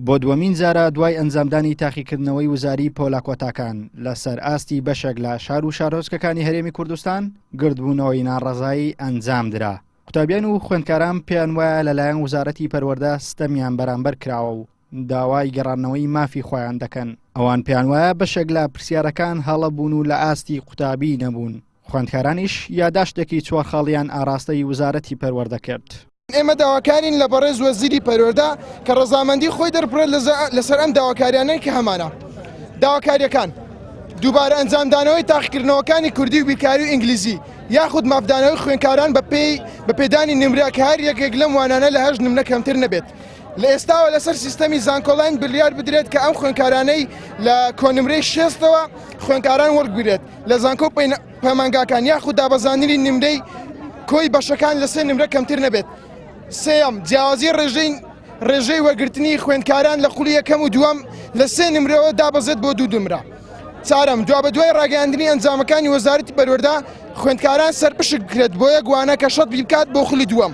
بۆ دووەمین جارە دوای ئەنجامدانی تاقیکردنەوەی وزاری پۆلە کۆتاکان لەسەر ئاستی بەشێک لە شار و شارۆچکەکانی هەرێمی کوردستان گردبوونەوەی ناڕەزایی ئەنجامدرا. قوتابیان و خوێندکاران پێیان وایە لەلایەن وزارەتی پەروەردە ستەمیان بەرامبەر کراوە و داوای گەڕاندنەوەی مافی خۆیان دەکەن. ئەوان پێیان وایە بەشێک لە پرسیارەکان هەڵە بوون و لە ئاستی قوتابی نەبوون. خوێندکارانیش یاداشتێکی چوار خاڵیان ئاراستەی وزارەتی پەروەردە کرد. ئێمە داواکارین لە بەڕێز وەزیری پەروەردە کە ڕەزامەندی خۆی دەربڕێت لەسەر ئەم داواکاریانەی کە هەمانە. داواکاریەکان، دووبارە ئەنجامدانەوەی تاقیکردنەوەکانی کوردی و بیرکاری و ئینگلیزی، یاخود مافدانەوەی خوێندکاران بە پێی بە پێدانی نمرە کە هەر یەکێک لەم وانانە لە هەشت نمرە کەمتر نەبێت. لە ئێستاوە لەسەر سیستەمی زانکۆلاین بریار بدرێت کە ئەم خوێندکارانەی لە کۆنمرەی شێستەوە خوێندکاران وەرگرێت لە زانکۆ پەیمانگاکان یاخود دابەزاندنی نمرەی کۆی بەشەکان لە سێ نمرە کەمتر نەبێت. سێیەم، جیاوازی ڕێژەی ڕێژەی وەرگرتنی خوێندکاران لە خولی یەکەم و دووەم لە سێ نمرەوە دابەزێت بۆ دوو نمرە. چوارەم، دوابەدوای ڕاگەیاندنی ئەنجامەکانی وەزارەتی پەروەردە خوێندکاران سەرپشک بکرێت بۆ یەک وانە کە شەت بکات بۆ خولی دووەم.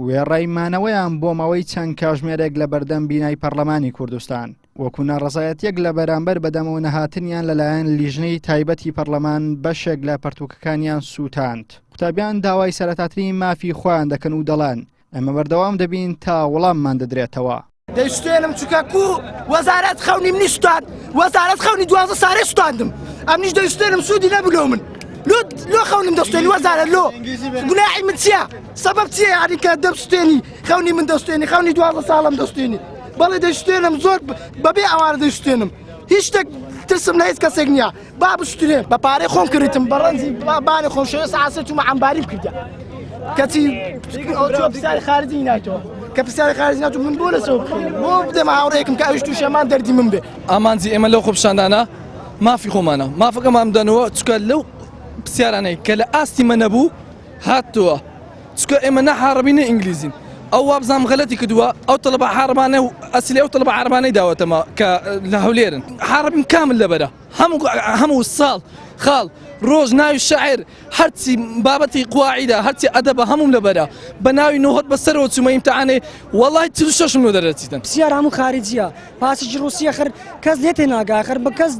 وێڕای مانەوەیان بۆ ماوەی چەند کاژمێرێک لە بەردەم بینای پەرلەمانی کوردستان، وەکو ناڕەزایەتیەک لە بەرامبەر بەدەمەوە نەهاتنیان لەلایەن لیژنەی تایبەتی پەرلەمان بەشێک لە پەرتوکەکانیان سووتاند. قوتابیان داوای سەرەتاترین مافی خۆیان دەکەن و دەڵێن، ئێمە بەردەوام دەبین تا وەڵاممان دەدرێتەوە. دەیسوتێنم چونکە کو وەزارەت خەونی منی سوتاند وەزارەت خەونی دوازدە سارەی سوتاندم ئەمنیش دەیسوتێنم سوودی نەبوو لۆ من لۆ لۆ خەونم دەستێنی وەزارەت لۆ گوناحی من چییە سەبەب چییە یعنی کە دەمسوتێنی خەونی من دەستێنی خەونی دوازدە ساڵم دەستێنی بەڵێ دەیسوتێنم زۆر بەبێ ئەوانە دەیسوتێنم هیچ شتێک ترسم لە هیچ کەسێک نییە با بشترێ بە پارەی خۆم کردم بە ڕەنجی بانی خۆم شێ سعاسە چوومە عەمباریم کردە کەچی پرسیاری خارجی نایتەوە کە پرسیاری خارجی ناتوو من بۆ لەسەر بۆ بدەمە هاوڕێکم کە ئەویش تووشێمان دەردی من بێ ئامانجی ئێمە لەو خۆپیشاندانە مافی خۆمانە مافەکەمان بدەنەوە چکە لەو پرسیارانەی کە لە ئاستی مە نەبوو هاتووە چکە ئێمە نە عەڕەبی نە ئینگلیزین ئەو وابزانم غەلەتی کردووە ئەو تەڵەبە عەڕەبانە و ئەسلی ئەو تەڵەبە عەڕەبانەی داوەتەمە کە لە هەولێرن عەڕەبیم کامل لەبەرە هەموو هەموو ساڵ خاڵ ڕۆژ ناوی شاعر هەرچی بابەتی قواعیدە هەرچی ئەدەبە هەموم لەبەرە بە ناوی نۆهەت بەسەرەوە چوومە ئیمتحانێ وەڵای 46 لۆ دەرەچیتن. پرسیار هەموو خارجیە پاسێکی ڕوسیە خەر کەس لێ تێناگا خەر بە کەس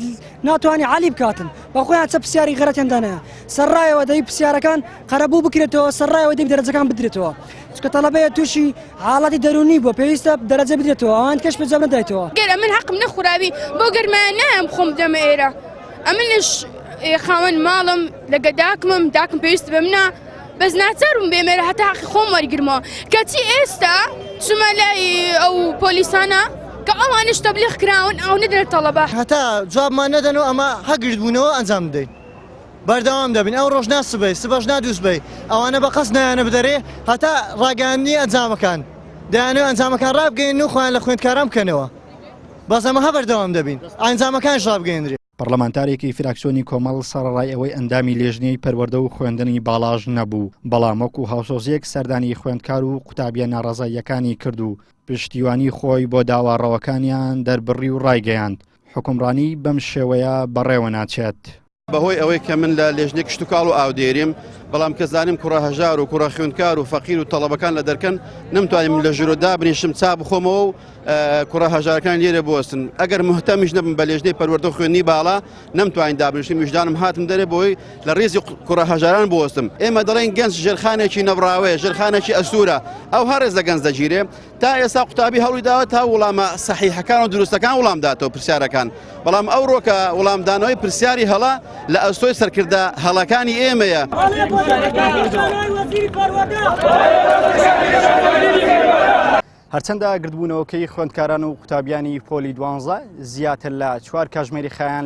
ناتوانێ عەلی بکاتن بە خۆیان چە پرسیاری غەرەتیان دانایە سەرڕایەوە دەبی پرسیارەکان قەرەبوو بکرێتەوە سەرڕایەوە دەبی دەرەجەکان بدرێتەوە چونکە تەڵەبەیە تووشی حاڵەتی دەروونی بووە پێویستە دەرەجە بدرێتەوە ئەوان کەش پێ جواب نەدایتەوە. گەر ئەمن حەقم نەخوراوی بۆ گەرمایە نایەم خۆم بدەمە ئێرە ئەمنش خاوەن ماڵم لەگە داکمم داکم پێویست بە منە بەس ناچارم بێم ئێرە هەتا حەقی خۆم وەرگرمەوە کەچی ئێستا چوومە لای ئەو پۆلیسانە کە ئەوانش تەبلیغ کراون ئەو ندرە تەڵەبە. هەتا جوابمان نەدەنەوە ئەمە هەگرتبوونەوە ئەنجام بدەین. بەردەوام دەبین ئەو ڕۆژ نا سبەی سبەش نا دووسبەی ئەوانە بە قەست نایانە بدەرێ هەتا ڕاگەیاندنی ئەنجامەکان دەیانەوێ ئەنجامەکان ڕابگەیەنن و خۆیان لە خوێندکاران بکەنەوە بەس ئەمە هە بەردەوام دەبین ئەنجامەکانیش ڕابگەیەنرێ. پەڕلەمانتارێکی فراکسیۆنی کۆمەڵ سەڕەڕای ئەوەی ئەندامی لێژنەی پەروەردە و خوێندنی باڵاش نەبوو، بەڵام وەکو هاوسۆزییەک سەردانی خوێندکار و قوتابییە ناڕەزاییەکانی کرد و پشتیوانی خۆی بۆ داوا ڕەوەکانیان دەربڕی و ڕایگەیاند، حوکمڕانی بەم شێوەیە بەڕێوە ناچێت. بەهۆی ئەوەی کە من لە لێژنەی کشتوکاڵ و ئاودێریم، بەڵام کە زانیم کوڕە هەژار و کوڕە خوێندکار و فەقیر و تەڵەبەکان لە دەرکەن، نەمتوانی من لە ژوورۆ دابنیشم چا بخۆمەوە و کوڕە هەژارەکان لێرە بوەستن. ئەگەر مهتەمیش نەبم بە لێژنەی پەروەردە و خوێندنی باڵا، نەمتوانی دابنیشم، ویژدانم هاتم دەرێ بۆی لە ڕیزی کوڕە هەژاران بوەستم. ئێمە دەڵێین گەنج ژێرخانێکی نەبڕاوەیە، ژێرخانێکی ئەستوورە، ئەو هەر ڕێز لە گەنج دەگیرێ. تا ئێستا قوتابی هەوڵی داوە تا وڵامە سەحیحەکان و دروستەکان وڵام داتەوە پرسیارەکان بەڵام ئەو ڕۆکە وڵامدانەوەی پرسیاری هەڵە لە ئەستۆی سەرکردە هەڵەکانی ئێمەیە. هەرچەندە گردبوونەوەکەی خوێندکاران و قوتابیانی پۆلی دوانزە زیاتر لە چوار کاژمێری خایان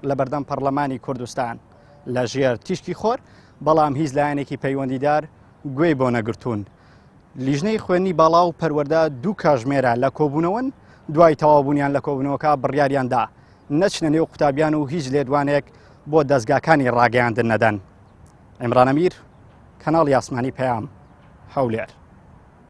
لە بەردەم پەرلەمانی کوردستان لە ژێر تیشکی خۆر بەڵام هیچ لایەنێکی پەیوەندیدار گوێی بۆ نەگرتوون. لیژنەی خوێندنی باڵا و پەروەردە دوو کاژمێرە لە کۆبوونەوەن، دوای تەواوبوونیان لە کۆبوونەوەکە بڕیاریان دا نەچنە نێو قوتابیان و هیچ لێدوانێک بۆ دەزگاکانی ڕاگەیاندن نەدەن. عیمران ئەمیر، کەناڵی ئاسمانی پەیام، هەولێر.